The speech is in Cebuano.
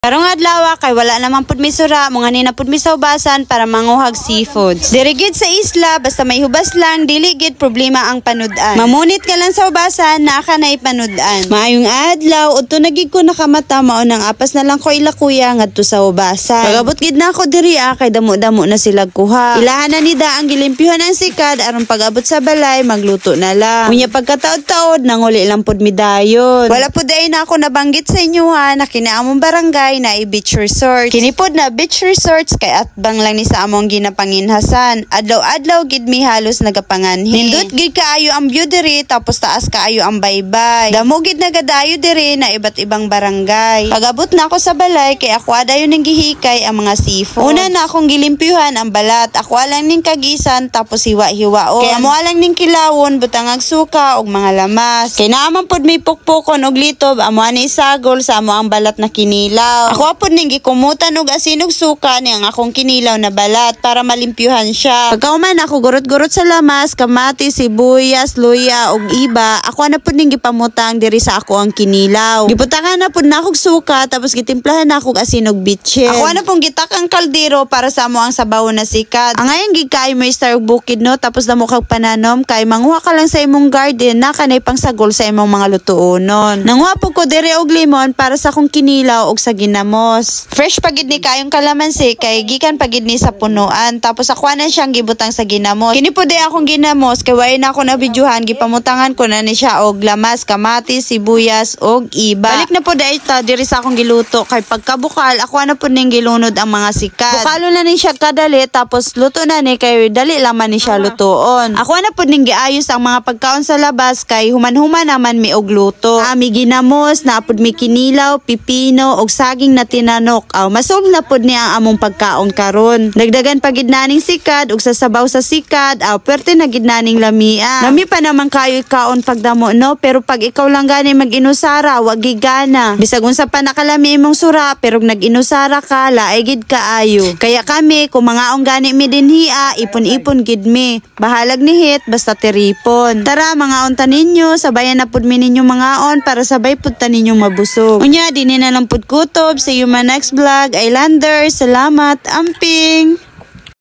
Karong adlaw kay wala naman pud mi sura, mga ni na pud mi sa hubasan para manguhag seafoods. Diri gid sa isla, basta may hubas lang, dili gid problema ang panudan. Mamunit ka lang sa hubasan, naa ka na ipanudan. Maayong adlaw, udto na gid ko nakamata, mao nang apas na lang ko ila kuya ngadto sa hubasan. Pagabot gid na ako diri ah, kay damo-damo na sila kuha. Ilahan na nida ang gilimpyuhan ang sikad aron pag-abot sa balay magluto na lang. Unya pagkataod-taod nanguli lang pud mi dayon. Wala pud ay na ako nabanggit sa inyo ha na kini among barangay na beach resort. Kini pod na beach resorts kay atbang lang ni sa among ginapanginhasan. Adlaw-adlaw gid mi halos nagapanganhi. Nindot gid kaayo ang view diri, tapos taas kaayo ang baybay. Damo gid nagadayo diri na iba't ibang barangay. Pag-abot na ako sa balay kay ako adayon ning gihikay ang mga seafood. Una na akong gilimpyuhan ang balat. Ako lang ning kagisan tapos hiwa-hiwaon. Kay amo lang ning kilawon, butangag suka ug mga lamas. Kay naaman pod may pukpukon og litob, amo ani isagol sa amo ang balat na kinilaw. Ako pod ning gikumutan og asin ug suka ni ang akong kinilaw na balat para malimpyuhan siya. Pagkauman ako gurot-gurot sa lamas, kamatis, sibuyas, luya ug iba, ako na pod ning gipamutang diri sa ako ang kinilaw. Giputangan na pod na akong suka tapos gitimplahan na akong asin ug bitchin. Ako na pong gitak ang kaldero para sa amo ang sabaw na sikad. Angayan gid kaayo mo star og bukid, no, tapos damo kag pananom kay manguha ka lang sa imong garden na kanay pangsagol sa imong mga lutuonon. Nanguha po ko diri og limon para sa akong kinilaw og sa ginamos. Fresh pa gid ni kayong kalamansi kay gikan pa gid ni sa punuan, tapos ako na siyang gibutang sa ginamos. Kini po di akong ginamos kay way na ako na videohan, gipamutangan ko na ni siya og lamas, kamatis, sibuyas og iba. Balik na po dahil ta diri sa akong giluto kay pagkabukal ako na po ning gilunod ang mga sikad. Bukalo na ni siya kadali tapos luto na ni kay dali lang man ni siya lutoon. Ako na po ning giayos ang mga pagkaon sa labas kay human-human naman mi og luto. Ami ginamos, na pud mi kinilaw, pipino og saging na tinanok. Aw, masog na pud ni ang among pagkaon karon. Dagdagan pa gid naning sikad ug sa sabaw sa sikad, aw, pwerte na gid naning lamia. Lami pa naman kayo ikaon pagdamo, no, pero pag ikaw lang gani mag-inusara, wag gigana. Bisag unsa pa nakalami imong sura, pero nag-inusara ka, laay gid kaayo. Kaya kami, kung mangaong gani mi dinhia, ipon-ipon gid mi. Bahalag ni hit, basta tiripon. Tara, mangaon ta ninyo, sabayan na pud mi ninyo mangaon para sabay pud ta ninyo mabusog. Unya, dinhi na lang pud kutob. See you my next vlog. Islanders, salamat. Amping!